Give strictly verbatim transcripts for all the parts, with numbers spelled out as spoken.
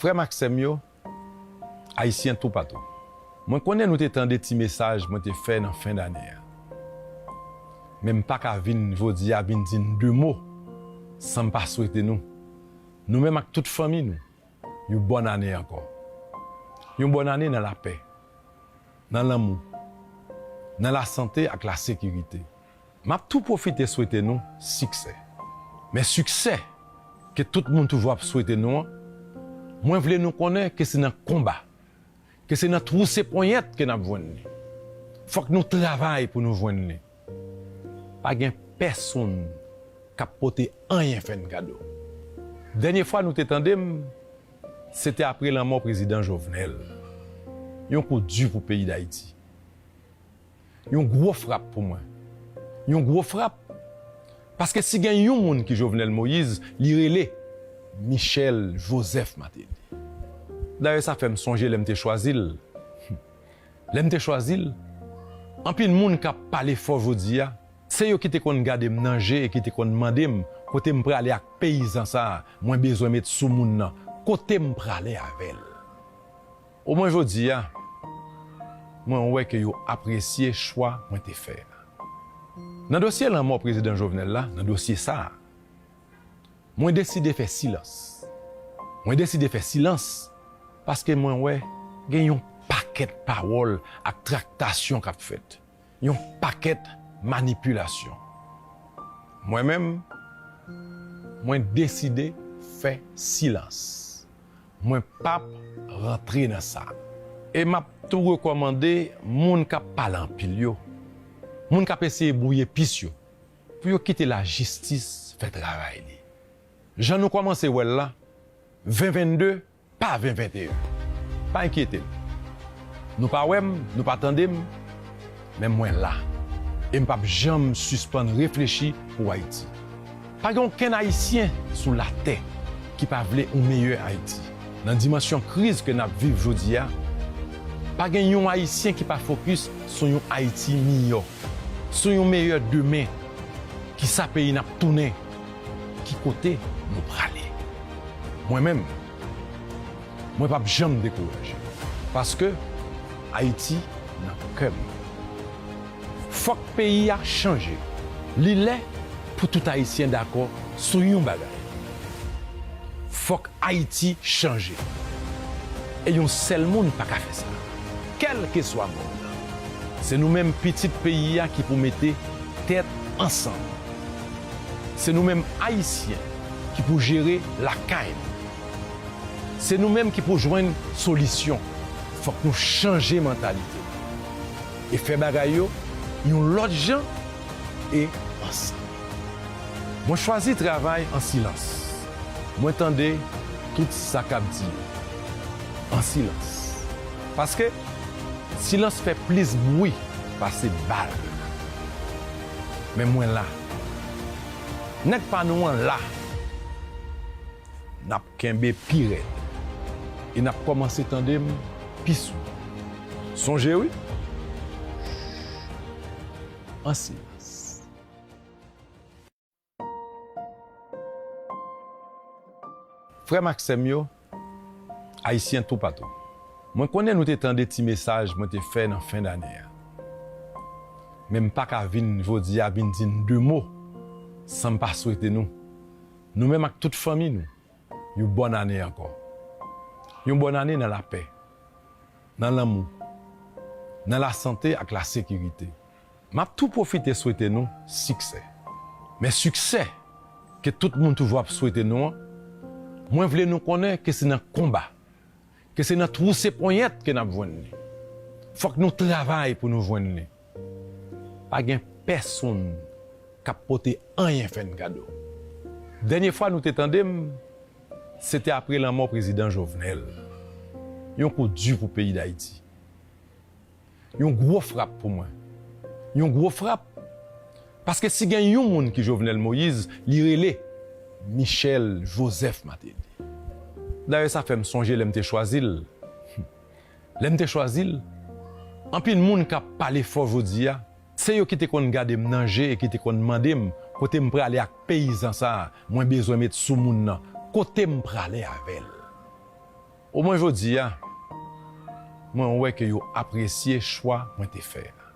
Frè m ak sè m yo, Ayisyen toupatou, mwen konnen nou te tande ti mesaj mwen te fè nan fen dane a. Men m pa ka vin jodi a vin di n de mo san m pa swete nou, nou menm ak tout fanmi nou, yon bòn ane ankò. Yon bòn ane nan lapè, nan lanmou, nan lasante ak lasekirite. M ap tou pwofite swete nou siksè. Men siksè ke tout moun toujou ap swete nou an, mwen vle nou konnen ke se nan konba, ke se nan twouse ponyèt ke n ap jwenn li. Fòk nou travay pou nou jwenn li. Pa gen pèsonn k ap pote anyen fè n kado. Dènye fwa nou te tande m, se te apre lanmò prezidan Jovenel. Yon kou di pou peyi Dayiti. Yon gwo frap pou mwen. Yon gwo frap. Paske si gen yon moun ki Jovenel Moïse, li rele Michel Joseph Martelly. Dayè, sa fè m sonje lè m te chwazi l. Lè m te chwazi l, anpil moun k ap pale fò jodi a, se yo ki te konn gade m nan je e ki te konn mande m kote m prale ak peyizan sa a mwen bezwen met sou moun nan, kote m prale avè l. Omwen jodi a, mwen wè ke yo apresye chwa mwen te fè a. Nan dosye lanmò prezidan Jovenel la, nan dosye sa a, mwen deside fè silans. Mwen deside fè silans paske mwen wè gen yon pakèt pawòl ak traktasyon k ap fèt. Yon pakèt manipilasyon. Mwen menm, mwen deside fè silans. Mwen p ap rantre nan sa. E m ap tou rekòmande moun k ap pale anpil yo, moun k ap eseye bwouye pis yo, pou yo kite lajistis fè travay li. Jan nou kòmanse wè l la, ven vennde pa ven venteyen. Pa enkyete n. Nou pa wè m, nou pa tande m, men mwen la. E m p ap janm sispann reflechi pou Ayiti. Pa gen okenn Ayisyen sou latè ki pa vle yon meyè Ayiti. Nan dimansyon kriz ke n ap viv jodi a, pa gen yon Ayisyen ki pa fokis sou yon Ayiti miyò, sou yon meyè demen. Kisa peyi n ap tounen? Ki kote nou prale? Mwen menm, mwen p ap janm dekouraje. Paske Ayiti nan kè m. Fòk peyi a chanje. Li lè pou tout Ayisyen dakò sou yon bagay. Fòk Ayiti chanje. E yon sèl moun pa ka fè sa. Kèlkeswa moun nan, se nou menm pitit peyi a ki pou mete tèt ansanm. Se nou menm Ayisyen ki pou jere lakay nou. Se nou menm ki pou jwenn solisyon. Fòk nou chanje mantalite e fè bagay yo yon lòt jan e ansanm. Mwen chwazi travay an silans. Mwen tande tout sa k ap di yo an silans. Paske silans fè plis bwi pase bal. Men mwen la. Nèg pa nou an la. N ap kenbe pi rèd. E n ap kòmanse tande m pi souvan. Sonje wi. An silans. Frè m ak sè m yo, Ayisyen toupatou, mwen konnen nou te tande ti mesaj mwen te fè nan fen dane a. Men m pa ka vin jodi a vin di n de mo san m pa swete nou, nou menm ak tout fanmi nou, yon bòn ane ankò. Yon bòn ane nan lapè, nan lanmou, nan lasante ak lasekirite. M ap tou pwofite swete nou siksè. Men siksè ke tout moun toujou ap swete nou an, mwen vle nou konnen ke se nan konba, ke se nan twouse ponyèt ke n ap jwenn li. Fòk nou travay pou nou jwenn li. Pa gen pèsonn k ap pote anyen fè n kado. Dènye fwa nou te tande m, se te apre lanmò prezidan Jovenel. Yon kou di pou peyi Dayiti. Yon gwo frap pou mwen. Yon gwo frap. Paske si gen yon moun ki Jovenel Moïse, li rele Michel Joseph Martelly. Dayè, sa fè m sonje lè m te chwazi l. Lè m te chwazi l, anpil moun k ap pale fò jodi a, se yo ki te konn gade m nan je e ki te konn mande m kote m prale ak peyizan sa a mwen bezwen met sou moun nan, kote m prale avè l. Omwen jodi a, mwen wè ke yo apresye chwa mwen te fè a.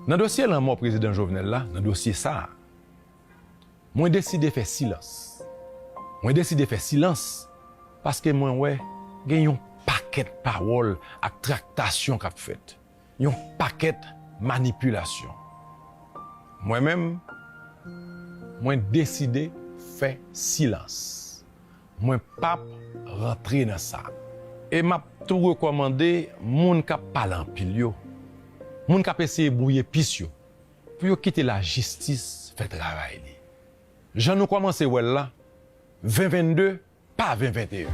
Nan dosye lanmò Prezidan Jovenel la, nan dosye sa a, mwen deside fè silans. Mwen deside fè silans paske mwen wè gen yon pakèt pawòl ak traktasyon k ap fèt. Yon pakèt manipilasyon. Mwen menm, mwen deside fè silans. Mwen p ap rantre nan sa. E m ap tou rekòmande moun k ap pale anpil yo, moun k ap eseye bwouye pis yo, pou yo kite lajistis fè travay li. Jan nou kòmanse wè l la, ven venn de pa ven venteyen.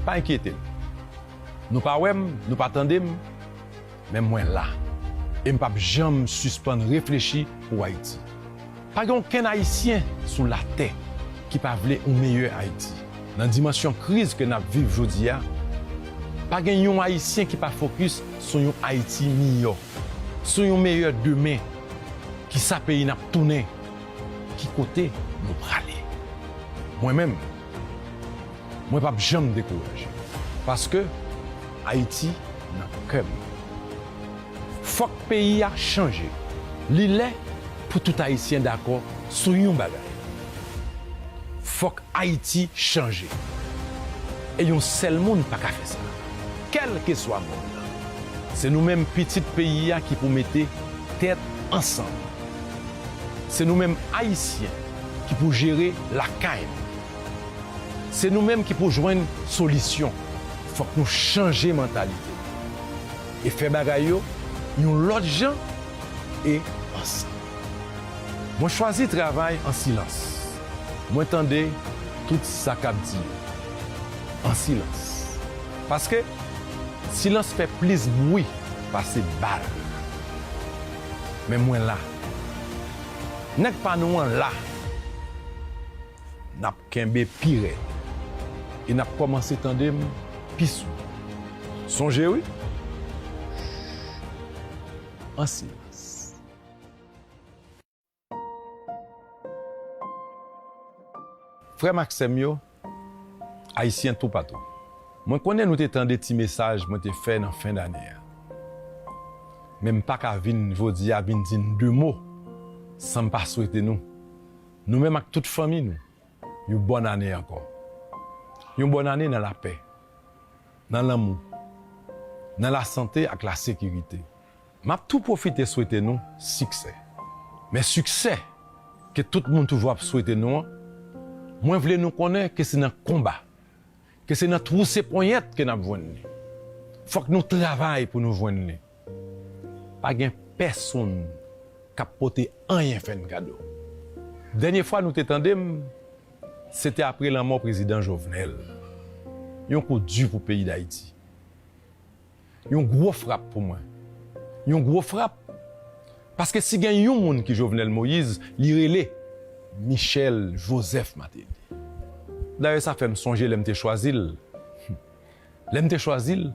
Pa enkyete n. Nou pa wè m, nou pa tande m, men mwen la. E m p ap janm sispann reflechi pou Ayiti. Pa gen okenn Ayisyen sou latè ki pa vle yon meyè Ayiti. Nan dimansyon kriz ke n ap viv jodi a, pa gen yon Ayisyen ki pa fokis sou yon Ayiti miyò, sou yon meyè demen. Kisa peyi n ap tounen? Ki kote nou prale? Mwen menm, mwen p ap janm dekouraje, paske Ayiti nan kè m. Fòk peyi a chanje. Li lè pou tout Ayisyen dakò sou yon bagay. Fòk Ayiti chanje. E yon sèl moun pa ka fè sa. Kèlkeswa moun nan, se nou menm pitit peyi a ki pou mete tèt ansanm. Se nou menm Ayisyen ki pou jere lakay nou. Se nou menm ki pou jwenn solisyon. Fòk nou chanje mantalite e fè bagay yo yon lòt jan e ansanm. Mwen chwazi travay an silans. Mwen tande tout sa k ap di yo an silans. Paske silans fè plis bri pase bal. Men mwen la. Nèg pa nou an la. N ap kenbe pi rèd. E n ap kòmanse tande m pi sou. Sonje wi. An silans. Frè m ak sè m yo, Ayisyen toupatou, mwen konnen nou te tande ti mesaj mwen te fè nan fen dane a. Men m pa ka vin jodi a vin di n de mo san m pa swete nou, nou menm ak tout fanmi nou, yon bòn ane ankò. Yon bòn ane nan lapè, nan lanmou, nan lasante ak lasekirite. M ap tou pwofite swete nou siksè. Men siksè ke tout moun toujou ap swete nou an, mwen vle nou konnen ke se nan konba, ke se nan twouse ponyèt ke n ap jwenn li. Fòk nou travay pou nou jwenn li. Pa gen pèsonn k ap pote anyen fè n kado. Dènye fwa nou te tande m, se te apre lanmò Prezidan Jovenel. Yon kou di pou peyi Dayiti. Yon gwo frap pou mwen. Yon gwo frap. Paske si gen yon moun ki Jovenel Moïse, li rele Michel Joseph Martelly. Dayè, sa fè m sonje lè m te chwazi l. Lè m te chwazi l,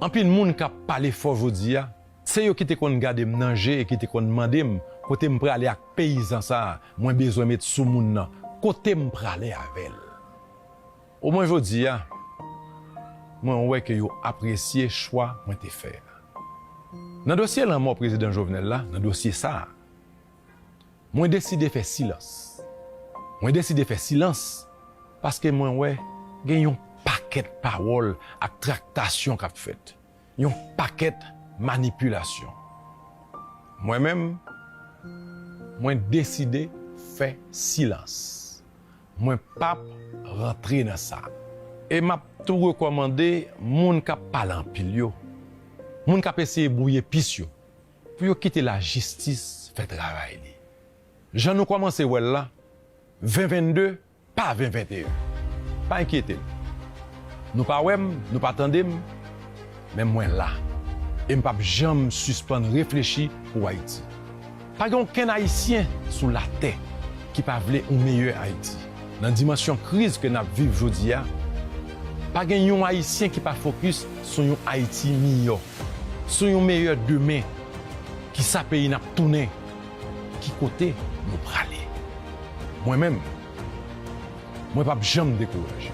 anpil moun k ap pale fò jodi a, se yo ki te konn gade m nan je e ki te konn mande m kote m prale ak peyizan sa a, mwen bezwen met sou moun nan, kote m prale avè l. Omwen jodi a, mwen wè ke yo apresye chwa mwen te fè a. Nan dosye lanmò Prezidan Jovenel la, nan dosye sa a, mwen deside fè silans. Mwen deside fè silans paske mwen wè gen yon pakèt pawòl ak traktasyon k ap fèt. Yon pakèt manipilasyon. Mwen menm, mwen deside fè silans. Mwen p ap rantre nan sa. E m ap tou rekòmande moun k ap pale anpil yo, moun k ap eseye bwouye pis yo, pou yo kite lajistis fè travay li. Jan nou kòmanse wè l la, ven venn de pa ven venteyen. Pa enkyete n. Nou pa wè m, nou pa tande m, men mwen la. E m p ap janm sispann reflechi pou Ayiti. Pa gen okenn Ayisyen sou latè ki pa vle yon meyè Ayiti. Nan dimansyon kriz ke n ap viv jodi a, pa gen yon Ayisyen ki pa fokis sou yon Ayiti miyò, sou yon meyè demen. Kisa peyi n ap tounen? Ki kote nou prale? Mwen menm, mwen p ap janm dekouraje.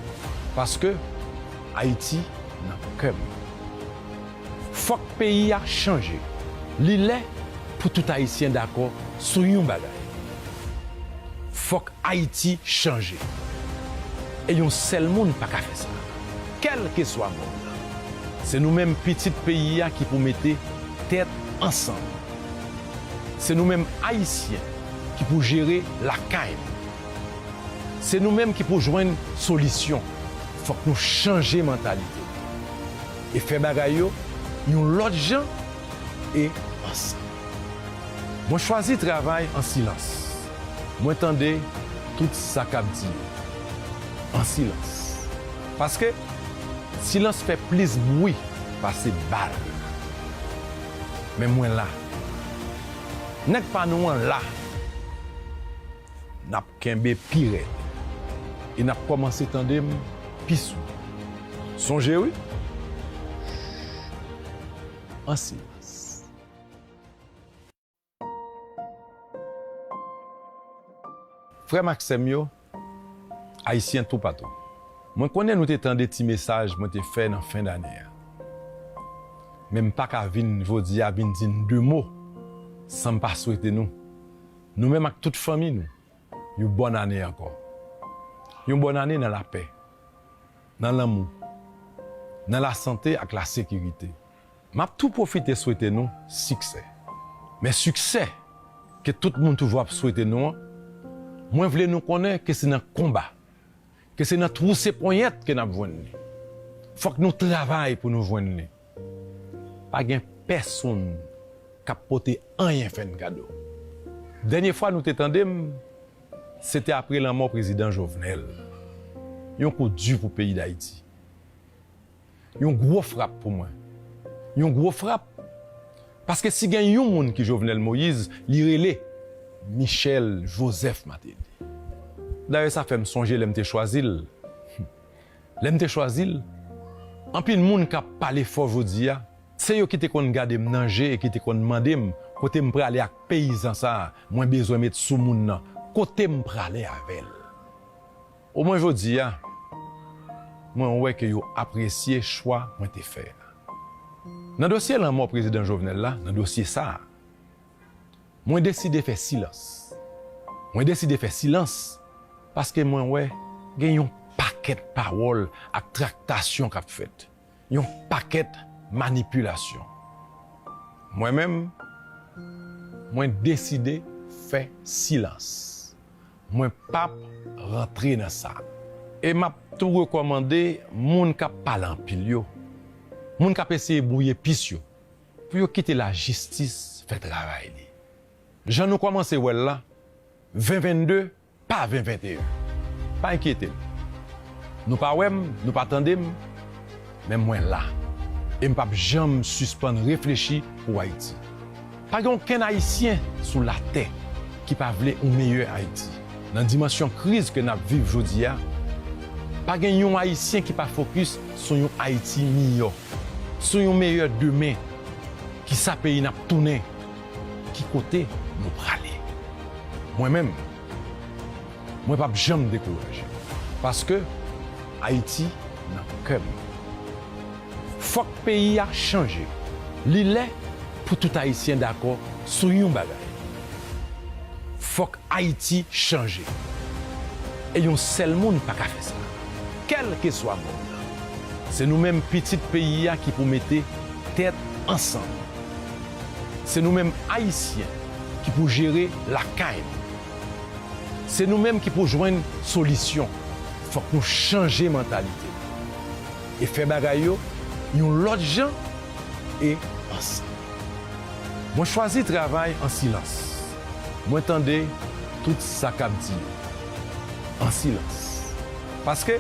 Paske Ayiti nan kè m. Fòk peyi a chanje. Li lè pou tout Ayisyen dakò sou yon bagay. Fòk Ayiti chanje. E yon sèl moun pa ka fè sa. Kèlkeswa mond lan. Se nou menm pitit peyi a ki pou mete tèt ansanm. Se nou menm Ayisyen ki pou jere lakay nou. Se nou menm ki pou jwenn solisyon. Fòk nou chanje mantalite nou e fè bagay yo yon lòt jan e ansanm. Mwen chwazi travay an silans. Mwen tande tout sa k ap di yo an silans. Paske silans fè plis bri pase bal. Men mwen la. Nèg pa nou an la. N ap kenbe pi rèd. E n ap kòmanse tande m pi sou. Sonje wi. An silans. Frè m ak sè m yo, Ayisyen toupatou. Mwen konnen nou te tande ti mesaj mwen te fè nan fen dane a. Men m pa ka vin jodi a vin di n de mo san m pa swete nou, nou menm ak tout fanmi nou, yon bòn ane ankò. Yon bòn ane nan lapè, nan lanmou, nan lasante ak lasekirite. M ap tou pwofite swete nou siksè. Men siksè ke tout moun toujou ap swete nou an, mwen vle nou konnen ke se nan konba, ke se nan twouse ponyèt ke n ap jwenn li. Fòk nou travay pou nou jwenn li. Pa gen pèsonn k ap pote anyen fè n kado. Dènye fwa nou te tande m, se te apre lanmò prezidan Jovenel. Yon kou di pou peyi Dayiti. Yon gwo frap pou mwen. Yon gwo frap. Paske si gen yon moun ki Jovenel Moïse, li rele Michel Joseph Martelly. Dayè, sa fè m sonje lè m te chwazi l. Lè m te chwazi l, anpil moun k ap pale fò jodi a, se yo ki te konn gade m nan je e ki te konn mande m kote m prale ak peyizan sa a mwen bezwen met sou moun nan, kote m prale avè l. Omwen jodi a, mwen wè ke yo apresye chwa mwen te fè a. Nan dosye lanmò prezidan Jovenel la, nan dosye sa a, mwen deside fè silans. Mwen deside fè silans paske mwen wè gen yon pakèt pawòl ak traktasyon k ap fèt. Yon pakèt manipilasyon. Mwen menm, mwen deside fè silans. Mwen p ap rantre nan sa. E m ap tou rekòmande moun k ap pale anpil yo, moun k ap eseye bwouye pis yo, pou yo kite lajistis fè travay li. Jan nou kòmanse wè l la, ven vennde pa ven venteyen. Pa enkyete n. Nou pa wè m, nou pa tande m, men mwen la. E m p ap janm sispann reflechi pou Ayiti. Pa gen okenn Ayisyen sou latè ki pa vle yon meyè Ayiti. Nan dimansyon kriz ke n ap viv jodi a, pa gen yon Ayisyen ki pa fokis sou yon Ayiti miyò, sou yon meyè demen, ki sa peyi n ap tounen, ki kote nou prale. Mwen menm, mwen p ap janm dekouraje. Paske Ayiti nan kè m. Fòk peyi a chanje. Li lè pou tout Ayisyen dakò sou yon bagay. Fòk Ayiti chanje. E yon sèl moun pa ka fè sa. Kèlkeswa mond lan. Se nou menm pitit peyi a ki pou mete tèt ansanm. Se nou menm Ayisyen ki pou jere lakay nou. Se nou menm ki pou jwenn solisyon. Fòk nou chanje mantalite nou e fè bagay yo yon lòt jan e ansanm. Mwen chwazi travay an silans. Mwen tande tout sa k ap di yo an silans. Paske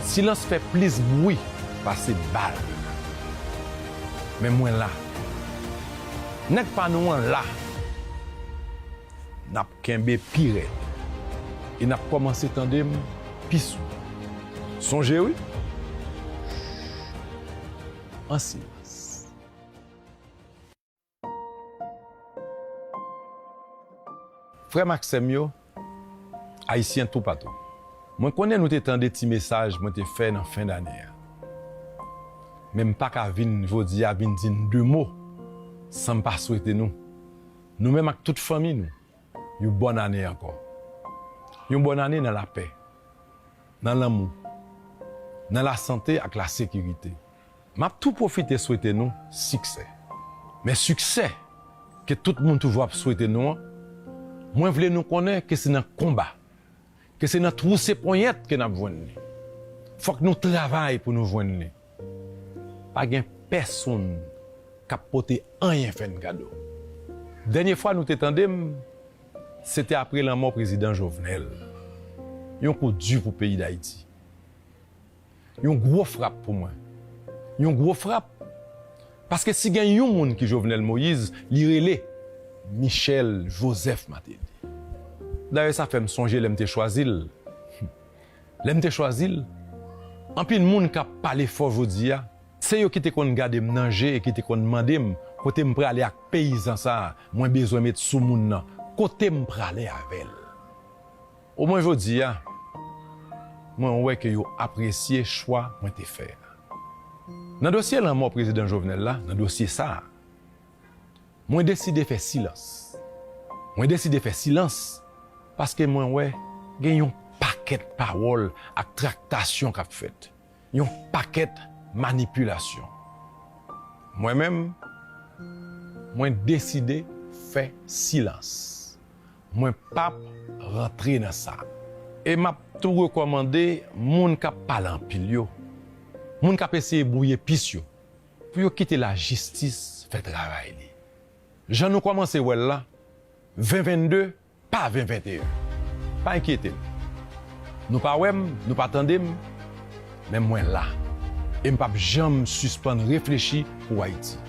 silans fè plis bri pase bal. Men mwen la. Nèg pa nou an la. N ap kenbe pi rèd. E n ap kòmanse tande m pi sou. Sonje wi. An silans. Frè m ak sè m yo, Ayisyen toupatou. Mwen konnen nou te tande ti mesaj mwen te fè nan fen dane a. Men m pa ka vin jodi a vin di n de mo san m pa swete nou, nou menm ak tout fanmi nou, yon bòn ane ankò. Yon bòn ane nan lapè, nan lanmou, nan lasante ak lasekirite. M ap tou pwofite swete nou siksè. Men siksè ke tout moun toujou ap swete nou an, mwen vle nou konnen ke se nan konba, ke se nan twouse ponyèt ke n ap jwenn li. Fòk nou travay pou nou jwenn li. Pa gen pèsonn k ap pote anyen fè n kado. Dènye fwa nou te tande m, se te apre lanmò prezidan Jovenel. Yon kou di pou peyi Dayiti. Yon gwo frap pou mwen. Yon gwo frap. Paske si gen yon moun ki Jovenel Moïse, li rele Michel Joseph Martelly. Dayè, sa fè m sonje lè m te chwazi l. Lè m te chwazi l, anpil moun k ap pale fò jodi a, se yo ki te konn gade m nan je e ki te konn mande m kote m prale ak peyizan sa a, mwen bezwen met sou moun nan, kote m prale avè l. Omwen jodi a, mwen wè ke yo apresye chwa mwen te fè a. Nan dosye lanmò prezidan Jovenel la, nan dosye sa a, mwen deside fè silans. Mwen deside fè silans paske mwen wè gen yon pakèt pawòl ak traktasyon k ap fèt. Yon pakèt manipilasyon. Mwen menm, mwen deside fè silans. Mwen p ap rantre nan sa. E m ap tou rekòmande moun k ap pale anpil yo, moun k ap eseye bwouye pis yo, pou yo kite lajistis fè travay li. Jan nou kòmanse wè l la, ven vennde pa ven venteyen. Pa enkyete n. Nou pa wè m, nou pa tande m, men mwen la. E m p ap janm sispann reflechi pou Ayiti.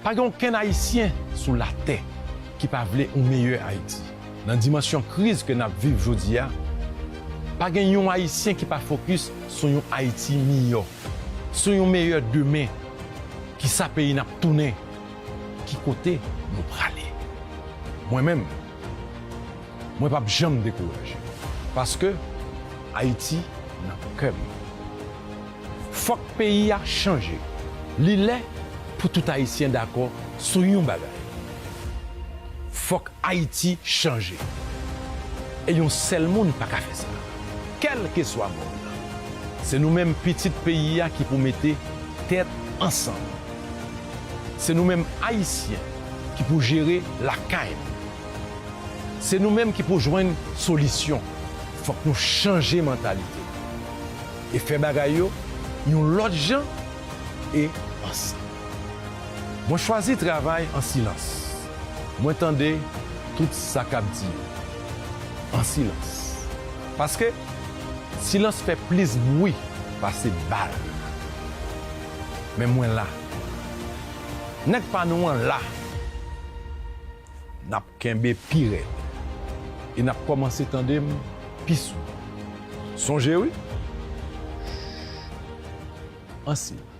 Pa gen okenn Ayisyen sou latè ki pa vle yon meyè Ayiti. Nan dimansyon kriz ke n ap viv jodi a, pa gen yon Ayisyen ki pa fokis sou yon Ayiti miyò, sou yon meyè demen. Kisa peyi n ap tounen? Ki kote nou prale? Mwen menm, mwen p ap janm dekouraje. Paske Ayiti nan kè m. Fòk peyi a chanje. Li lè pou tout Ayisyen dakò sou yon bagay. Fòk Ayiti chanje. E yon sèl moun pa ka fè sa. Kèlkeswa mòn nan. Se nou menm pitit peyi a ki pou mete tèt ansanm. Se nou menm Ayisyen ki pou jere lakay nou. Se nou menm ki pou jwenn solisyon. Fòk nou chanje mantalite e fè bagay yo yon lòt jan e ansanm. Mwen chwazi travay an silans. Mwen tande tout sa k ap di yo an silans. Paske silans fè plis bri pase bal. Men mwen la. Nèg pa nou an la. N ap kenbe pi rèd. E n ap kòmanse tande m pi sou. Sonje wi. An silans.